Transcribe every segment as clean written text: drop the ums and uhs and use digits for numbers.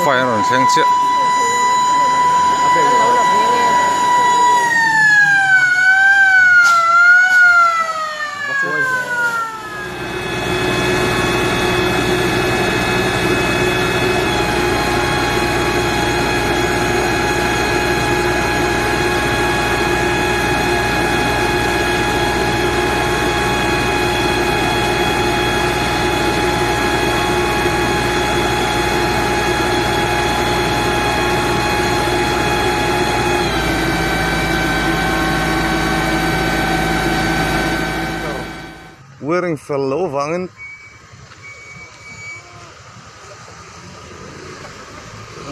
Fire a rawn thleng chiah. Wearing fel loh avangin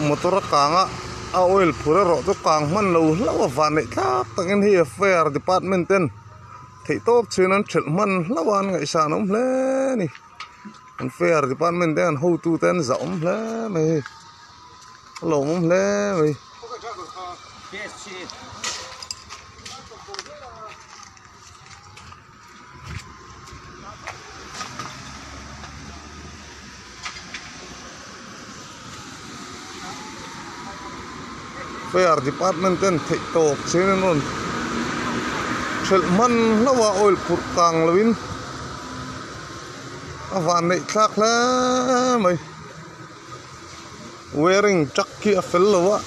motor a kang a a oil phur erawh chu kang hman lo hlauh a van neih thlak takin hei fire department ten theih tawp chhin an thelh hman hlauh a an ngaihsan awm hle a ni an fire department te an hotu te an zah awm hle mai hei a lawmawm hle mai. Fire department ten theih tawp chin an rawn thelh hman hlauh a oil phurh kang lo in a van neih thlak hle mai wearing truck hi a fel lo a.